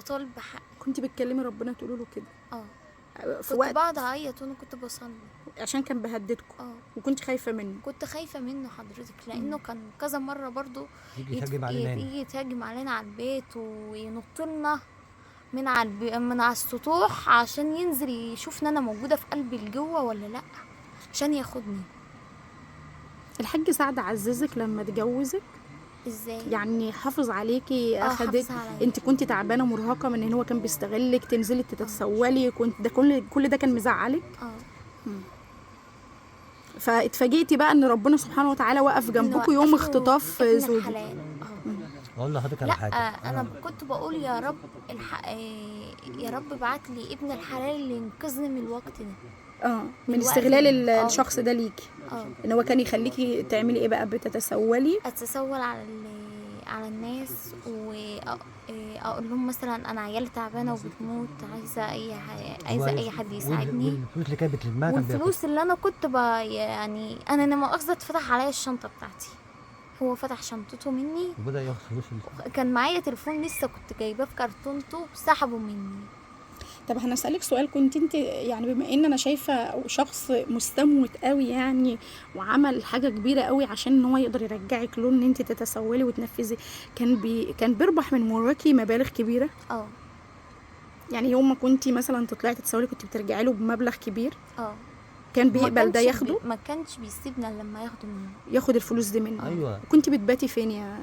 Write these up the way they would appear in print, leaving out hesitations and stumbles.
بطالب بحقي. كنت بتكلمي ربنا تقولي له كده؟ اه. في كنت وقت بقعد اعيط وانا كنت بصلي عشان كان بيهددكم. اه. وكنت خايفة منه؟ كنت خايفة منه حضرتك، لانه كان كذا مرة برضو يجي يتهجم علينا هنا. يجي يتهاجم علينا على البيت وينط لنا من على السطوح عشان ينزل يشوفني انا موجودة في قلب الجوه ولا لا، عشان ياخدني. الحاج سعد عززك لما اتجوزك؟ ازاي يعني حافظ عليكي؟ اخدك؟ حافظ عليا. انت كنت تعبانة مرهقة من ان هو كان بيستغلك، تنزلي تتسولي، كنت ده كل ده كان مزعلك؟ فاتفاجئتي بقى ان ربنا سبحانه وتعالى وقف جنبكم يوم اختطاف زوجك. اقول لحضرتك على لا حاجة. انا كنت بقول يا رب يا رب ابعت لي ابن الحلال اللي ينقذني من الوقت ده. من استغلال الشخص ده ليكي. ان هو كان يخليكي تعملي ايه بقى؟ بتتسولي؟ اتسول على الناس واقول لهم مثلا انا عيالي تعبانة وبتموت، عايزه اي حد يساعدني. والفلوس اللي كانت بتلمها كان بياخدها. والفلوس اللي انا كنت يعني انا لا مؤاخذة اتفتح عليا الشنطة بتاعتي، هو فتح شنطته مني وبدا ياخد فلوس. كان معايا تليفون لسه كنت جايباه في كرتونته، سحبه مني. طب هنسألك سؤال، كنت انت يعني بما ان انا شايفه شخص مستموت قوي يعني وعمل حاجة كبيرة قوي عشان ان هو يقدر يرجعك له ان انت تتسولي وتنفذي، كان بيربح من وراكي مبالغ كبيرة؟ يعني يوم ما كنت مثلا تطلعي تتسولي كنت بترجعي له بمبلغ كبير؟ كان بيقبل ده ياخده؟ ما كانش بيسيبنا لما ياخده منه، ياخد الفلوس دي منه. ايوه. كنت بتباتي فين يا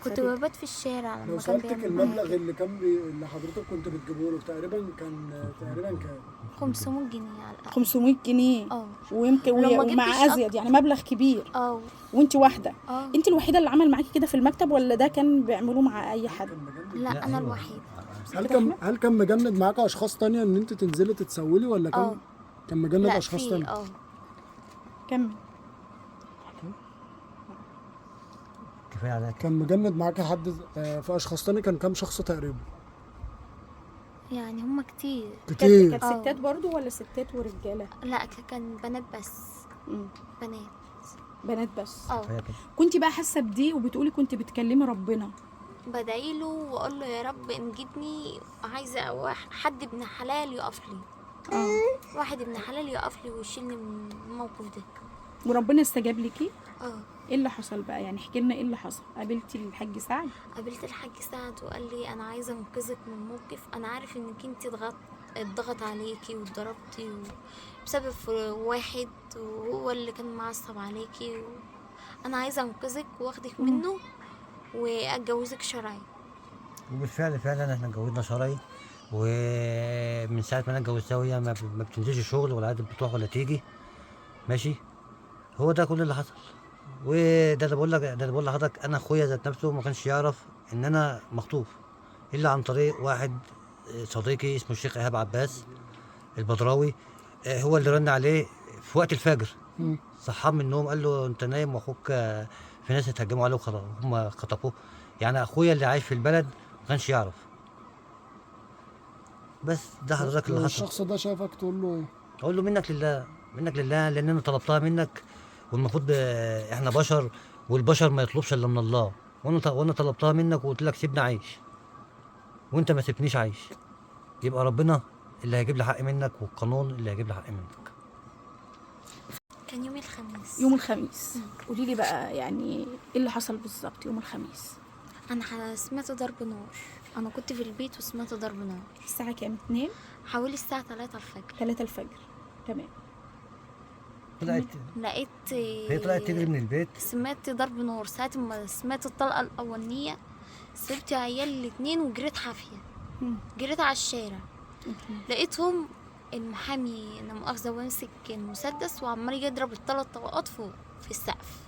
كنت ببات في الشارع لما لو كان سألتك بيعمل المبلغ اللي كان اللي حضرتك كنت بتجيبه له تقريبا كان تقريبا كام؟ 500 جنيه على الأقل. 500 جنيه؟ ويمكن ومع ازيد، يعني مبلغ كبير. وانت واحدة. انت الوحيدة اللي عمل معاكي كده في المكتب ولا ده كان بيعملوه مع اي حد؟ لا انا الوحيدة. هل كان مجند معاك اشخاص تانية ان انت تنزلي تتسولي ولا كان مجند اشخاص تانية؟ كمل. كفاية عليك. كان مجند معاك حد في اشخاص تاني؟ كان كام شخص تقريبا؟ يعني هما كتير. كتير. كانت ستات برضو ولا ستات ورجاله؟ لا كان بنات بس. بنات بس. كنت بقى حاسه بدي وبتقولي كنت بتكلمي ربنا؟ بدعي له واقول له يا رب انجدني، عايزه حد ابن حلال يقف لي. واحد ابن حلال يقف لي ويشيلني من الموقف ده. وربنا استجاب لكي؟ ايه اللي حصل بقى؟ يعني احكي لنا ايه اللي حصل. قابلتي الحاج سعد؟ قابلت الحاج سعد وقال لي انا عايزه انقذك من موقف، انا عارف انك انت اتضغط عليكي واتضربتي بسبب واحد وهو اللي كان معصب عليكي انا عايزه انقذك واخدك منه واتجوزك شرعي. وبالفعل فعلا احنا اتجوزنا شرعي، ومن ساعة ما انا اتجوزتها وهي ما بتنزلش شغل ولا عادة بتروح ولا تيجي. ماشي، هو ده كل اللي حصل. وده اللي بقول لك، ده اللي بقول لحضرتك، انا اخويا ذات نفسه ما كانش يعرف ان انا مخطوف الا عن طريق واحد صديقي اسمه الشيخ ايهاب عباس البدراوي، هو اللي رن عليه في وقت الفجر، صحاه من النوم قال له انت نايم واخوك في ناس اتهجموا عليه وهم خطفوه. يعني اخويا اللي عايش في البلد ما كانش يعرف. بس ده حضرتك اللي حصل. الشخص ده شافك تقول له ايه؟ اقول له منك لله، منك لله، لان انا طلبتها منك، والمفروض احنا بشر والبشر ما يطلبش الا من الله، وانا طلبتها منك وقلت لك سيبني عايش وانت ما سبتنيش عايش، يبقى ربنا اللي هيجيب لي حق منك والقانون اللي هيجيب لي حق منك. كان يوم الخميس. يوم الخميس. قولي لي بقى يعني ايه اللي حصل بالظبط يوم الخميس؟ انا سمعت ضرب نار، انا كنت في البيت وسمعت ضرب نار. الساعة كام؟ 2؟ حوالي الساعة 3 الفجر. 3 الفجر، تمام. لقيت هي طلعت تجري من البيت، سمعت ضرب نار. ساعة ما سمعت الطلقة الأولانية سبت عيال الاتنين وجريت حافية، جريت على الشارع. لقيتهم المحامي لا مؤاخذة وامسك المسدس وعمال يضرب الثلاث طلقات فوق في السقف،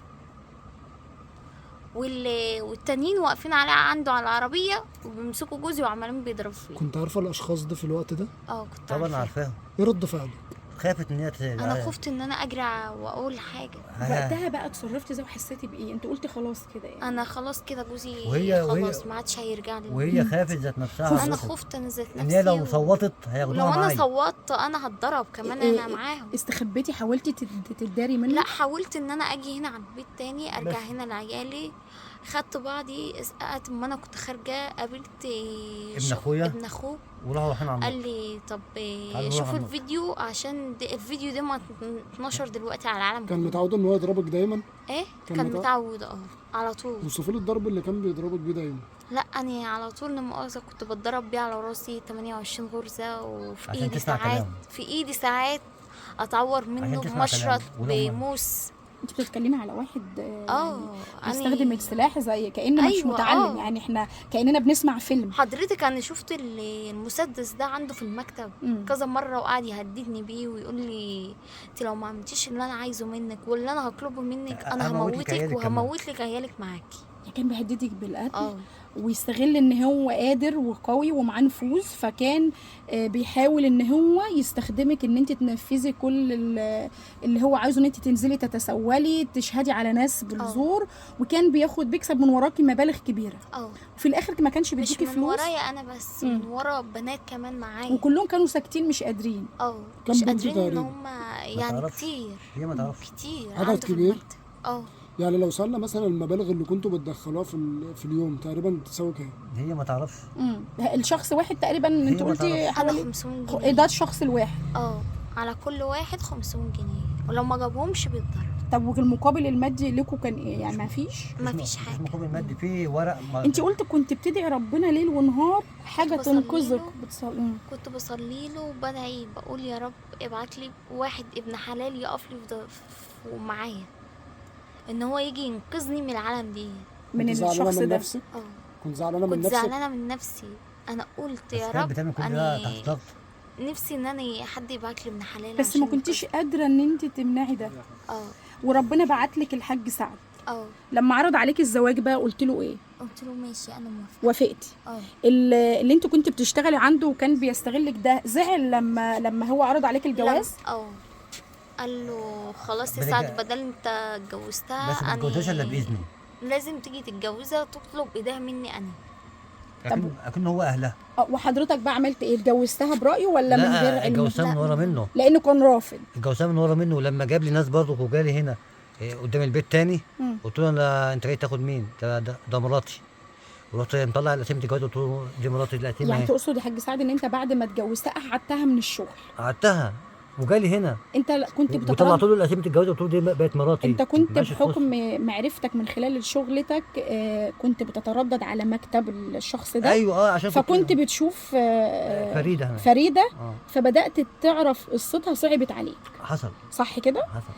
والتانيين واقفين على عنده على العربية وبيمسكوا جوزي وعمالين بيضربوا فيه. كنت عارفة الأشخاص دي في الوقت ده؟ اه كنت طبعا عارفاهم. ايه رد فعلك؟ خافت ان هي انا خفت ان انا اجري واقول حاجة. وقتها بقى اتصرفتي ازاي وحسيتي بايه؟ انت قلتي خلاص كده يعني؟ انا خلاص كده جوزي خلاص ما عادش هيرجع لي. وهي خافت ذات نفسها. انا خفت انا ذات نفسي ان هي لو صوتت هياخدوها معايا. لو انا صوتت انا هتضرب كمان. انا معاهم. استخبيتي؟ حاولتي تداري منه؟ لا، حاولت ان انا اجي هنا على البيت تاني، ارجع هنا لعيالي. خدت بعضي سقعت. ما انا كنت خارجه قابلت ابن أخويا. ابن اخوه، وراحوا رايحين على قال النقطة. لي طب تعالوا نروح شوفوا على النقطة. الفيديو عشان الفيديو ده ما اتنشر دلوقتي على العالم كان كله. متعود ان هو يضربك دايما؟ ايه كان كان متعود على طول. وصفي لي الضرب اللي كان بيضربك بيه دايما. لا انا على طول لما مؤاخذة كنت بتضرب بيه على راسي 28 غرزة، وفي عشان ايدي تسمع ساعات كلامه. في ايدي ساعات اتعور منه تسمع بمشرط كلامه. ولو ما- بموس. انت بتتكلمي على واحد يعني بيستخدم السلاح زي كأنه مش أيوة، متعلم. يعني احنا كأننا بنسمع فيلم. حضرتك انا شفت المسدس ده عنده في المكتب كذا مرة، وقعد يهددني بيه ويقول لي انت لو ما عملتيش اللي انا عايزه منك واللي انا هطلبه منك انا هموت لك هموتك عيالك كمان. وهموت لك عيالك معاكي. يعني كان بيهددك بالقتل. ويستغل ان هو قادر وقوي ومعاه نفوذ، فكان بيحاول ان هو يستخدمك ان انت تنفذي كل اللي هو عايزه، ان انت تنزلي تتسولي تشهدي على ناس بالزور، وكان بيكسب من وراكي مبالغ كبيرة. وفي الاخر ما كانش مش بيديكي من فلوس. ورايا انا بس، من ورا بنات كمان معايا، وكلهم كانوا ساكتين مش قادرين. كم مش بنت قادرين ان تقريبا؟ هم يعني تعرفش. كتير. هي ما تعرفش. كتير عدد عنده في كبير؟ المكتب. يعني لو سألنا مثلا المبالغ اللي كنتوا بتدخلوها في اليوم تقريبا تساوي كام؟ هي ما تعرفش. الشخص واحد تقريبا انت ما قلتي تعرفش. انا حوالي 500 جنيه. ده الشخص الواحد. على كل واحد 500 جنيه، ولو ما جابهمش بيتضرب. طب والمقابل المادي لكم كان ايه؟ يعني ما فيش؟ ما فيش حاجة. مش مقابل مادي، في ورق انت قلت كنت بتدعي ربنا ليل ونهار حاجة بصلي تنقذك. له. بتصلي. كنت بصلي له وبدعي بقول يا رب ابعت لي واحد ابن حلال يقف لي ومعايا، ان هو يجي ينقذني من العالم دي. من كنت زعلانة الشخص من ده. نفسك؟ كنت زعلانة من كنت نفسك؟ زعلانة من نفسي. انا قلت بس يا كانت رب بتعمل كل ده انا تحت ضغط. نفسي ان انا حد يبعت لي ابن حلال بس ما عشان كنتيش قادرة ان انت تمنعي ده. وربنا بعت لك الحاج سعد. لما عرض عليك الزواج بقى قلت له ايه؟ قلت له ماشي انا موافقة. وافقتي؟ اللي انت كنت بتشتغلي عنده وكان بيستغلك ده زعل لما هو عرض عليك الجواز؟ قال له خلاص يا سعد بدل انت اتجوزتها بس ما اتجوزتهاش الا باذنه. لازم تيجي تتجوزها وتطلب ايديها مني انا. اكن هو اهلها. وحضرتك بقى عملت ايه؟ اتجوزتها برايه ولا من غير لا علمه؟ اتجوزتها من ورا منه. لانه كان رافض. اتجوزتها من ورا منه، ولما جاب لي ناس برضه وجالي هنا قدام البيت تاني، قلت له انا انت جاي تاخد مين؟ ده مراتي. ورحت مطلع القسيمه الجواز قلت له دي مراتي القسيمه. يعني تقصد يا حاج سعد ان انت بعد ما اتجوزتها قعدتها من الشغل؟ قعدتها وجالي هنا. انت كنت وطلعت له القسيمه الجواز قلت له دي بقت مراتي. انت كنت بحكم معرفتك من خلال شغلتك كنت بتتردد على مكتب الشخص ده. ايوه عشان فكنت بتشوف فريدة. فريدة. فبدات تعرف قصتها، صعبت عليك. حصل. صح كده؟ حصل.